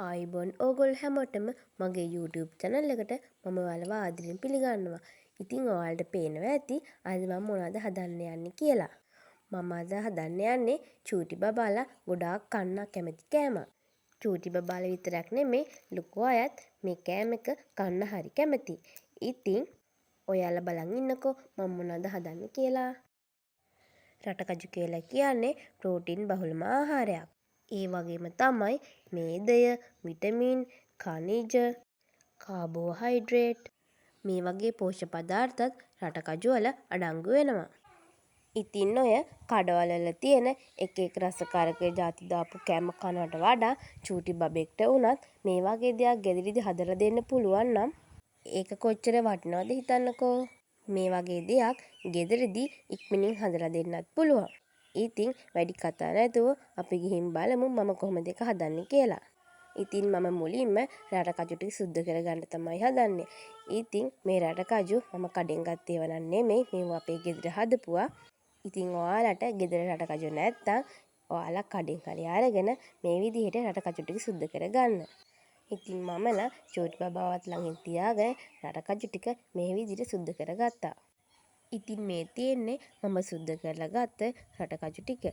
ආයුබෝවන් ඕගොල්ලෝ හැමෝටම මගේ YouTube channel එකට මම ඔයාලව ආදරෙන් පිළිගන්නවා. ඉතින් ඔයාලට පේනවා ඇති අද මම මොනවද හදන්න යන්නේ කියලා. මම අද හදන්න යන්නේ චූටි බබාලා ගොඩාක් කන්න කැමති කෑමක්. චූටි බබාලා විතරක් නෙමෙයි, ලොකු අයත් මේ කෑම එක කන්න හරි කැමති. ඉතින් ඔයාලා බලන් ඉන්නකෝ මම මොනවද හදන්නේ කියලා. රටකජු කියලා කියන්නේ ප්‍රෝටීන් බහුලම ආහාරයක්. ඒ වගේම තමයි මේදය, විටමින්, ඛනිජ, කාබෝහයිඩ්‍රේට් මේ වගේ පෝෂ්‍ය පදාර්ථත් රටකජු වල අඩංගු වෙනවා. ඉතින් ඔය කඩවල් වල තියෙන එක එක රසකාරක ජාති දාපු කෑම කනවට වඩා චූටි බබෙක්ට වුණත් මේ වගේ දෙයක් ගෙදරදි හදලා දෙන්න පුළුවන් නම් ඒක කොච්චර වටිනවද හිතන්නකෝ. මේ වගේ දෙයක් ගෙදරදි ඉක්මනින් හදලා දෙන්නත් පුළුවන්. ඉතින් වැඩි කතා නැතුව අපි ගිහින් බලමු මම කොහොමද ඒක හදන්නේ කියලා. ඉතින් මම මුලින්ම රටකජු ටික සුද්ධ කරගන්න තමයි හදන්නේ. ඉතින් මේ රටකජු මම කඩෙන් ගත්ත ඒවා නම් නෙමෙයි, මේවා අපේ ගෙදර හදපුවා. ඉතින් ඔයාලට ගෙදර රටකජු නැත්තම් ඔයාලා කඩෙන් හරි අරගෙන මේ විදිහට රටකජු ටික සුද්ධ කරගන්න. ඉතින් මම නම් චූටි බබාවත් ළඟින් තියාගෙන රටකජු ටික මේ විදිහට සුද්ධ කරගත්තා. ඉතින් මේ තියෙන්නේ මම සුද්ධ කරලා ගත්ත රටකජු ටික.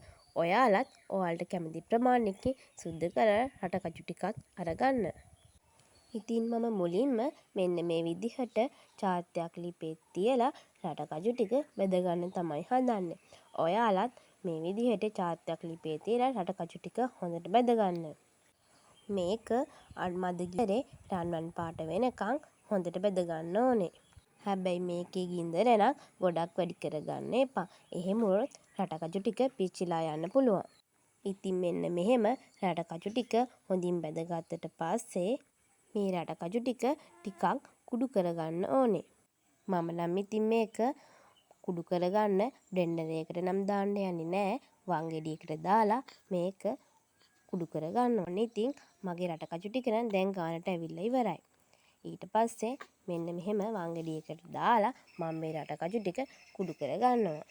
ඔයාලත් ඔයාලට කැමති ප්‍රමාණයකින් සුද්ධ කරලා රටකජු ටිකත් අරගන්න. ඉතින් මම මුලින්ම මෙන්න මේ විදිහට චාත්යක් ලිපේ තියලා රටකජු ටික බැදගන්න තමයි හදන්නේ. ඔයාලත් මේ විදිහට චාත්යක් ලිපේ තියලා රටකජු ටික හොඳට බැදගන්න. මේක මද ගින්දරේ රන්වන් පාට වෙනකන් හොඳට බැදගන්න ඕනේ. හැබැයි මේකේ ගින්දර නම් ගොඩක් වැඩි කරගන්න එපා. එහෙම වුණොත් රටකජු ටික පිච්චිලා යන්න පුළුවන්. ඉතින් මෙන්න මෙහෙම රටකජු ටික හොඳින් බැදගත්තට පස්සේ මේ රටකජු ටික ටිකක් කුඩු කරගන්න ඕනේ. මම නම් ඉතින් මේක කුඩු කරගන්න බ්ලෙන්ඩර් එකකට නම් දාන්න යන්නේ නෑ. වංගෙඩියකට දාලා මේක කුඩු කරගන්න ඕනේ. ඉතින් මගේ රටකජු ටික නම් දැන් ගානට ඇවිල්ලා ඉවරයි. ඊට පස්සේ මෙන්න මෙහෙම වංගෙඩියකට දාලා මම මේ රටකජු ටික කුඩු කරගන්නවා.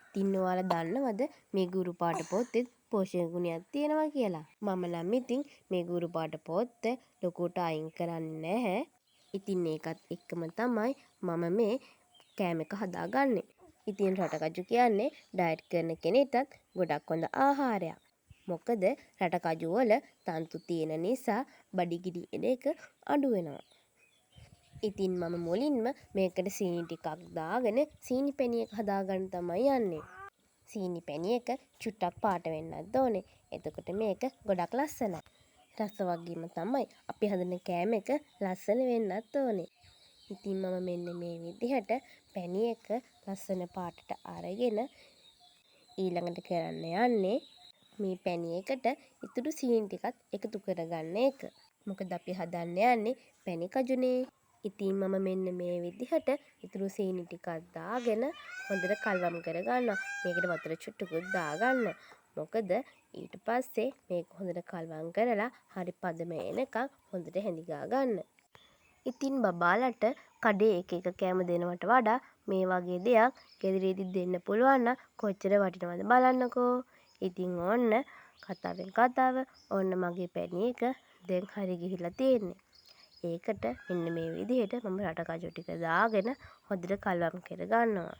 ඉතින් ඔයාලා දන්නවද මේ ගුරු පාට පොත්තෙත් පෝෂක ගුණයක් තියෙනවා කියලා? මම නම් ඉතින් මේ ගුරු පාට පොත්ත ලොකුවට අයින් කරන්නේ නැහැ. ඉතින් ඒකත් එක්කම තමයි මම මේ කෑම එක හදාගන්නේ. ඉතින් රටකජු කියන්නේ ඩයට් කරන කෙනෙක්ටත් ගොඩක් හොඳ ආහාරයක්. මොකද රටකජු වල තන්තු තියෙන නිසා බඩගිනි එන එක අඩු වෙනවා. ඉතින් මම මුලින්ම මේකට සීනි ටිකක් දාගෙන සීනි පැණි එක හදාගන්න තමයි යන්නේ. සීනි පැණි එක චුට්ටක් පාට වෙන්නත් ඕනේ. එතකොට මේක ගොඩක් ලස්සනයි. රස වගේම තමයි අපි හදන කෑම එක ලස්සන වෙන්නත් ඕනේ. ඉතින් මම මෙන්න මේ විදිහට පැණි එක ලස්සන පාටට අරගෙන ඊළඟට කරන්න යන්නේ මේ පැණි එකට ඉතුරු සීනි ටිකත් එකතු කරගන්න එක. මොකද අපි හදන්න යන්නේ පැණි කජුනේ. ඉතින් මම මෙන්න මේ විදිහට ඉතුරු සීනි ටිකක් දාගෙන හොඳට කලවම් කරගන්නවා. මේකට වතුර චුට්ටකුත් දාගන්න. මොකද ඊට පස්සේ මේක හොඳට කලවම් කරලා හරි පදම එනකන් හොඳට හැඳි ගා ගන්න. ඉතින් බබාලට කඩේ එක එක කෑම දෙනවට වඩා මේ වගේ දෙයක් ගෙදරදී දෙන්න පුළුවන් නම් කොච්චර වටිනවද බලන්නකෝ. ඉතින් ඔන්න කතාවෙන් කතාව ඔන්න මගේ පැණි එක දැන් හරි ගිහිල්ලා තියෙන්නේ. ඒකට මෙන්න මේ විදිහට මම රටකජු ටික දාගෙන හොඳට කලවම් කරගන්නවා.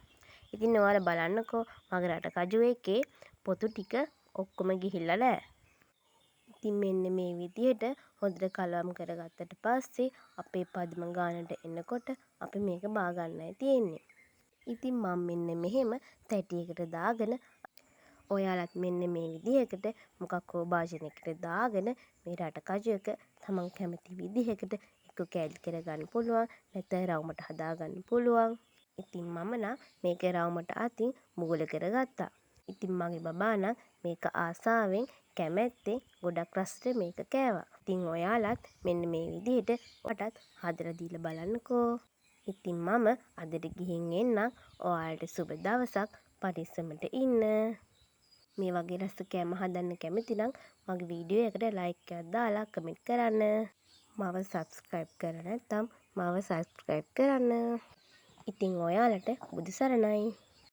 ඉතින් ඔයාලා බලන්නකෝ මගේ රටකජු එකේ පොතු ටික ඔක්කොම ගිහිල්ලා නෑ. ඉතින් මෙන්න මේ විදිහට හොඳට කලවම් කරගත්තට පස්සේ අපේ පදම ගානට එනකොට අපි මේක බාගන්නයි තියෙන්නේ. ඉතින් මම මෙන්න මෙහෙම තැටියකට දාගෙන ඔයාලත් මෙන්න මේ විදිහකට මොකක් හෝ භාජනයකට දාගෙන මේ රටකජු එක තමන් කැමති විදිහකට එක්ක කෑලි කරගන්න පුළුවන්, නැත්නම් රවුමට හදාගන්න පුළුවන්. ඉතින් මම නම් මේක රවුමට අතින් මුගල කරගත්තා. ඉතින් මගේ බබා නම් මේක ආසාවෙන් කැමැත්තෙන් ගොඩක් රසට මේක කෑවා. ඉතින් ඔයාලත් මෙන්න මේ විදිහට ඔයාටත් හදලා දීලා බලන්නකෝ. ඉතින් මම අදට ගිහින් එන්නම්. ඔයාලට සුබ දවසක්. පරිස්සමට ඉන්න. මේ වගේ රස කෑම හදන්න කැමති නම් මගේ වීඩියෝ එකට ලයික් එකක් දාලා කමෙන්ට් කරන්න. මාව සබ්ස්ක්‍රයිබ් කරලා නැත්නම් මාව සබ්ස්ක්‍රයිබ් කරන්න. ඉතින් ඔයාලට බුදු සරණයි.